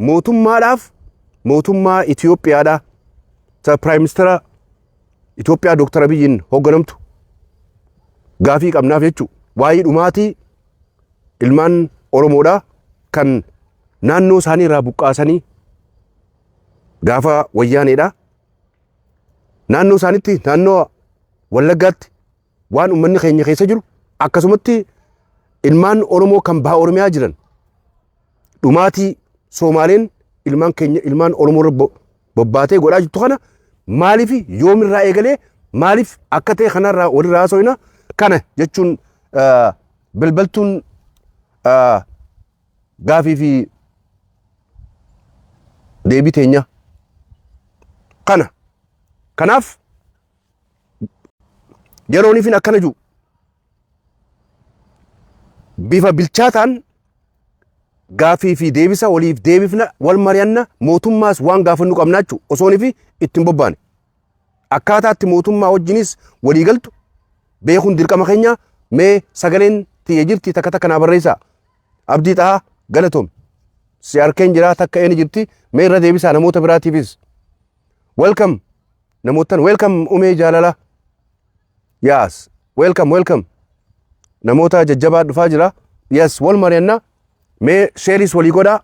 Mootummaadhaaf, mootummaa Itoophiyaadha. Ta Prime Minister Itoophiyaa Dooktar Abiyyiin hoogganamtu gaafii qabnaaf jechuudha. Waa'ee dhumaatii ilmaan Oromoodha kan naannoo isaanii irraa buqqaasanii gaafa Wayyaaneedha. Naannoo isaaniitti, naannoo Wallaggaatti waan uummanni keenya keessa jiru, akkasumatti ilmaan Oromoo kan baha Oromiyaa jiran dhumaatii Soomaaleen ilmaan keenya, ilmaan Oromoo irra bobbaatee godhaa jirtu kana maaliif, yoomirraa eegalee, maaliif akka ta'e kanarraa walirraa haasofna. Kana jechuun balbaltuun gaafii fi deebii teenya kana. Kanaaf yerooniifin akkana jiru bifa bilchaataan gaafii fi deebisa waliif deebifna, wal mari'anna, mootummaas waan gaafannu qabna jechuudha. Osoonii fi ittiin bobbaane. Akkaataatti mootummaa wajjinis walii galtu beekuun dirqama keenya. Mee sagaleen tiyya jirti? Takka takka naa barreessaa. Abdii Xahaa, galatoom. Si arkeen jira. Takka eeni jirti? Mee irra deebisaa namoota biraatiifis. Welcome namootan, welcome Umee Jaalala. Yes, welcome, welcome. Namoota jajjabaa dhufaa jira. Yes, wal mari'anna. Mee share-is walii godhaa.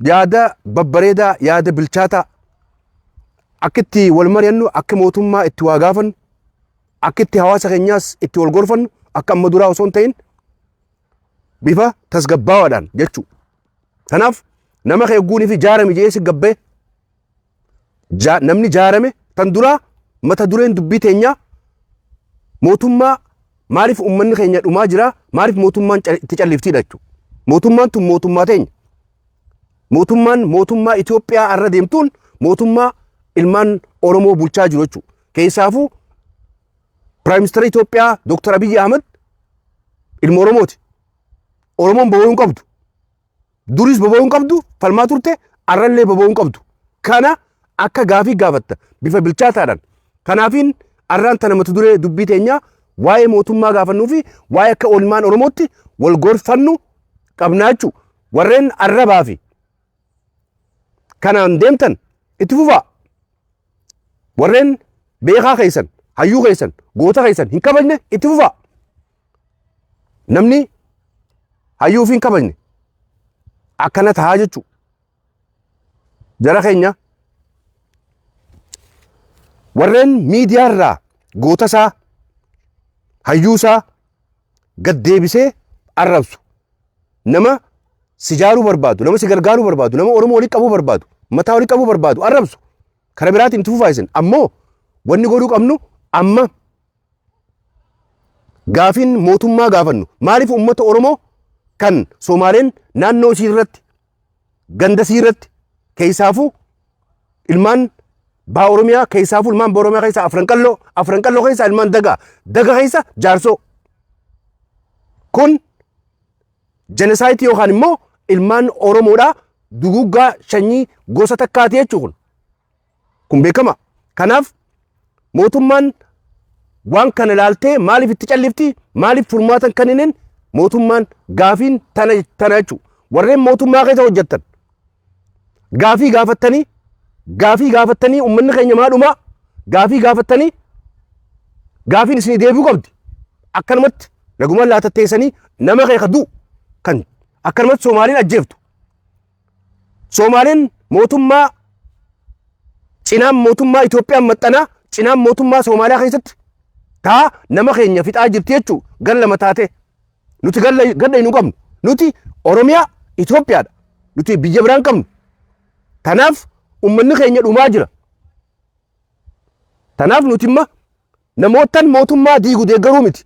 Yaada babbareedaa, yaada bilchaataa akka itti wal mari'annu, akka mootummaa itti waa gaafannu, akka itti hawaasa keenyaas itti wal gorfannu, akka amma duraa osoo hin ta'in bifa tasgabbaawaadhaan jechuu. Kanaaf nama keegguunii fi jaarame jedhee si gabbee namni jaarame tan duraa mata dureen dubbii teenyaa mootummaa, maaliif uummanni keenya dhumaa jira, maaliif mootummaan itti calliftiidha jechuudha. Mootummaan tun mootummaa teenya. Mootummaan mootummaa Itoophiyaa irra deemtuun mootummaa ilmaan Oromoo bulchaa jiru jechuudha. Keessaafuu Prime Minister Itoophiyaa Dr. Abiyyi Ahmad ilma Oromooti. Oromoon boba'uu hin qabdu. Duris boba'uu hin qabdu, falmaa turte, arrallee boba'uu hin qabdu. Kana akka gaafii gaafatta bifa bilchaataadhaan. Kanaafiin arraan tana mata duree dubbii teenyaa waa'ee mootummaa gaafannuu fi waa'ee akka oolmaan Oromootti wal gorfannu qabnaa jechuudha. Warreen arrabaa fi kanaan deemtan itti fufaa. Warreen beekaa keessan, hayyuu keessan, goota keessan hin kabajne itti fufaa. Namni hayyuu ofii hin kabajne akkana tahaa jechuudha. Jara keenya, warreen miidiyaa irraa goota isaa, hayyuu isaa gad deebisee arrabsu, nama si jaaruu barbaadu, nama si gargaaruu barbaadu, nama Oromoo walii qabuu barbaadu, mataa walii qabuu barbaadu arrabsu, kana biraatiin itti fufaa isin. Ammoo wanni godhuu qabnu amma gaafiin mootummaa gaafannu maaliif uummata Oromoo kan Soomaaleen naannoo isii irratti, ganda isii irratti, keessaafuu ilmaan baha Oromiyaa, keessaafuu ilmaan baha Oromiyaa keessaa Afran Qalloo, Afran Qalloo keessaa ilmaan Dagaa, Daga keessa Jaarsoo, kun genocide yookaan immoo ilmaan Oromoodhaa duguggaa sanyii gosa takkaati jechuun kun beekama. Kanaaf mootummaan waan kana ilaaltee maaliif itti callifti? Maaliif furmaatan kan inni mootummaan gaafiin tana tana jechuudha. Warreen mootummaa keessa hojjettan gaafii gaafattanii, gaafii gaafattanii, uummanni keenya maadhumaa gaafii gaafattanii, gaafiin isinii deebi'uu qabdi. Akkanumatti nagumaan laatatteessanii nama kee du'u kan akkanumatti Soomaaliin ajjeeftu. Soomaaliin mootummaa cinaan mootummaa Itoophiyaan maxxanaa cinaan mootummaa Soomaaliyaa keessatti taa nama keenya fixaa jirti jechuu gara lama taate. Nuti gadda hin qabnu. Nuti Oromiyaa Itoophiyaadha. Nuti biyya biraan qabnu. Kanaaf uummanni keenya dhumaa jira. Kanaaf nuti imma namootan mootummaa diigu deeggaruu miti.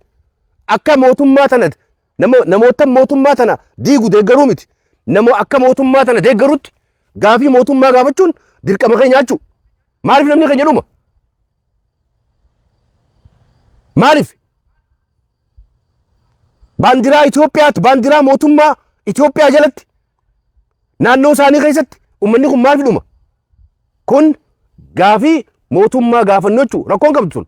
Akka mootummaa tana nama namootan mootummaa tana diigu deeggaruu miti. Nama akka mootummaa tana deeggarutti gaafii mootummaa gaafachuun dirqama keenya jechuudha. Maaliif namni keenya dhuma? Maaliif? Baandiraa Itoophiyaatti, baandiraa mootummaa Itoophiyaa jalatti naannoo isaanii keessatti uummanni kun maaliif dhuma? Kun gaafii mootummaa gaafannu jechuudha. Rakkoon qabdu sun.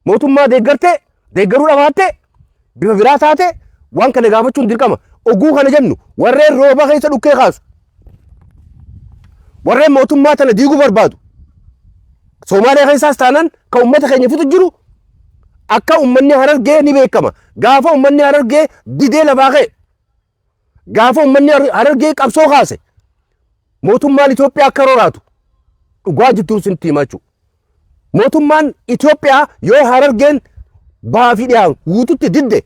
Mootummaa deeggartee, deeggaruu dhabaattee, bifa biraa taate waan kana gaafachuun dirqama. Oguu kana jennu warreen rooba keessa dhukkee kaasu. Warreen mootummaa tana diiguu barbaadu. Soomaaliyaa keessaas taanaan kan uummata keenya fixu jiru akka uummanni Harargee ni beekama. Gaafa uummanni Harargee didee lafaa ka'e, gaafa uummanni Harargee qabsoo kaase, mootummaan Itoophiyaa akka roraatu dhugaa jirtuun isinitti himaa jechuudha. Mootummaan Itoophiyaa yoo Harargeen bahaa fi dhiyaa guututti didde,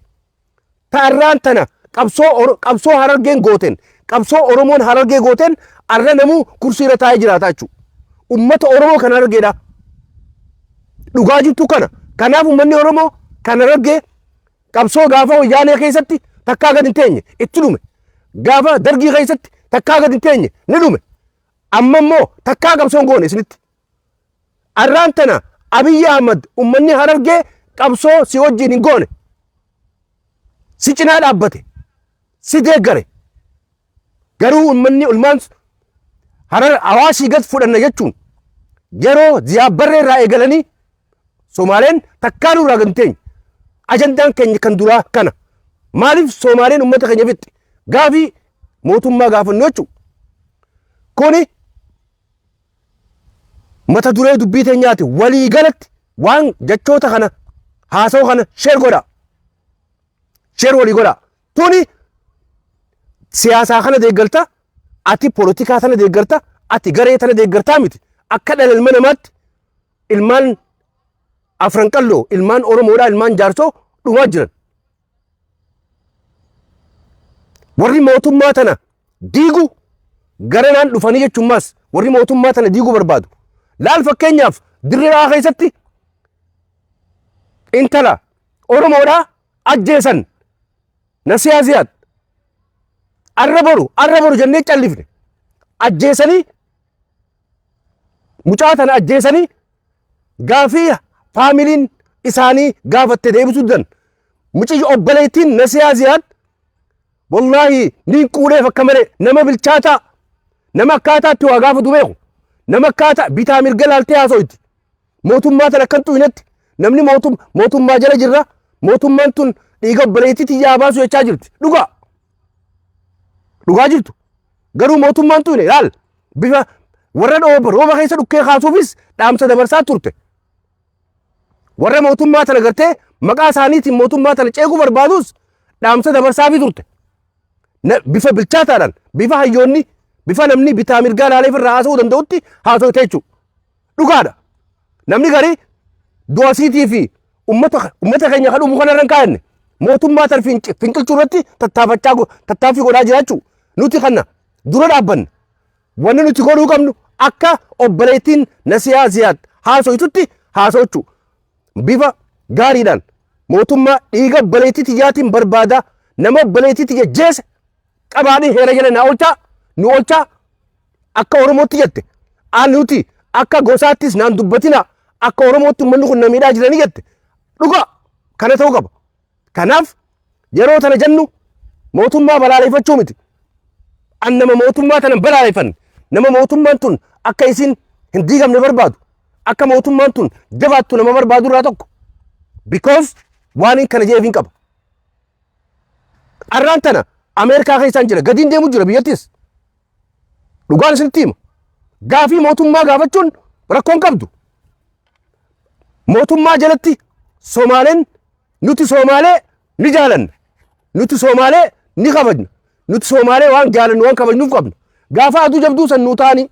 ta'arraan tana qabsoo Harargeen gooteen, qabsoo Oromoon Harargee gooteen, arra namuu kursii irra taa'ee jiraata jechuudha. Uummata Oromoo kan Harargeedha. Dhugaa jirtu kana. Kanaaf uummanni Oromoo kan Harargee qabsoo gaafa Wayyaanee keessatti takkaa gad hin teenye, itti dhume. Gaafa Dargii keessatti takkaa gad hin teenye, ni dhume. Amma immoo takkaa qabsoon goone isinitti. Arraan tana Abiyyi Ahmad, uummanni Harargee qabsoo si wajjin hin goone. Si cinaa dhaabbate. Si deeggare. Garuu uummanni ilmaan Harar Awaashii gad fudhanna jechuun yeroo Ziyaad Barree irraa eegalanii Somaaleen takkaa nurraa gad hin teenye. Ajandaan keenya kan duraa kana. Maaliif Somaaleen uummata keenya fixxe? Gaafii mootummaa gaafannu jechuudha. Kuni mata duree dubbii teenyaati. Walii galatti waan jechoota kana, haasawaa kana share godha. Share walii godha. Tuni siyaasaa kana deeggarta, ati polotikaa tana deeggarta, ati garee tana deeggartaa miti. Akka dhala ilma namaatti ilmaan Afran Qalloo, ilmaan Oromoodhaa, ilmaan Jaarsoo dhumaa jiran. Warri mootummaa tana diigu garanaan dhufanii jechuun warri mootummaa tana diiguu barbaadu. Laal, fakkeenyaaf Dirree Dhawaa keessatti intala Oromoodhaa ajjeesan, Nasiyaa Ziyaad. Arra boru, arra boru jennee callifne. Ajjeesanii, mucaa tana ajjeesanii, gaafii faamiliin isaanii gaafatte deebisuu didan. Mucayyo obboleettiin Nasiyaa Ziyaad, wallaahi niin quudheef akka malee, nama bilchaataa, nama akkaataa itti waa gaafatu beeku, nama akkaataa bitaa mirga laaltee haaso'itti. Mootummaa tana akkan xuynetti namni mootummaa jala jirra, mootummaan tun dhiiga obboleettii tiyyaa baasu jechaa jirti. Dhugaa. Dhugaa jirtu. Garuu mootummaan xuyne laal, bifa warra dhooba rooba keessa dhukkee kaasuufis dhaamsa dabarsaa turte. Warra mootummaa tana gartee maqaa isaaniitiin mootummaa tana ceekuu barbaadus dhaamsa dabarsaafii turte. Bifa bilchaataadhaan, bifa hayyoonni, bifa namni bitaa mirgaa ilaalee ofirraa haasa'uu danda'utti haasa'u jechuudha. Dhugaadha. Namni garii du'a siitii fi ummata keenya kan dhumu kanarra hin kaa'anne, mootummaa tan finqilchuu irratti tattaafachaa tattaaffii godhaa jiraachuu nuti kana dura dhaabbanna. Wanni nuti godhuu qabnu akka obboleettiin Nasiyaa Ziyaad haasoytutti haasa'uchuu. Bifa gaariidhaan mootummaa dhiiga obboleettii tiyyaatiin barbaada, nama obboleettii tiyya jeese qabaadhii heera jala naa oolchaa, nu oolchaa akka Oromootti jette. Aan nuti akka gosaattis naan dubbatina, akka Oromootti uummanni kun na miidhaa jiranii jette. Dhugaa kana ta'uu qaba. Kanaaf yeroo tana jennu mootummaa balaaleffachuu miti. An nama mootummaa tana hin balaaleffanne, nama mootummaan tun akka isin hin diigamne barbaadu, akka mootummaan tun jabaattu nama barbaadu irraa tokko. Because waan hin kana jeef hin qaba. Arraan tana Ameerikaa keessaan jira, gadiin deemu jira biyyattis. Dhugaan isinitti hima. Gaafii mootummaa gaafachuun rakkoon qabdu. Mootummaa jalatti Somaaleen, nuti Somaalee ni jaalanna. Nuti Somaalee ni kabajna. Nuti Somaalee waan jaalannu, waan kabajnuuf qabna. Gaafa aduu jabduu san nuu ta'anii,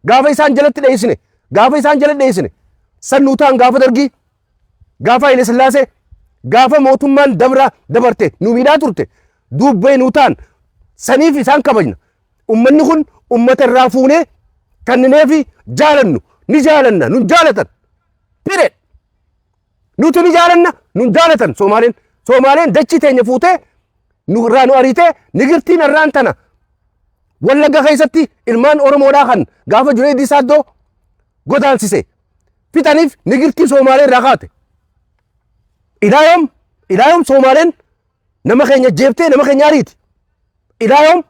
gaafa isaan jalatti dheessine, gaafa isaan jala dheessine san nuu ta'an, gaafa Dargii, gaafa Haile Sillaasee, gaafa mootummaan dabra dabarte nu miidhaa turte duubbee nuu ta'an, saniif isaan kabajna. Ummanni kun ummata irraa fuunee kannineefi jaalannu, ni jaalanna, nun jaalatan. Period. Nuti ni jaalanna, nun jaalatan Somaaleen. Somaaleen dachii teenya fuutee nu irraa nu ariitee, nigirtiin irraan tana Wallagga keessatti ilmaan Oromoodhaa kan gaafa Junaydii Saaddoo godaansise fixaniif nigirtii Somaalee irraa kaate. Ilaa yoom, ilaa yoom Somaaleen nama keenya jeeftee nama keenya ariiti? Ilaa yoom?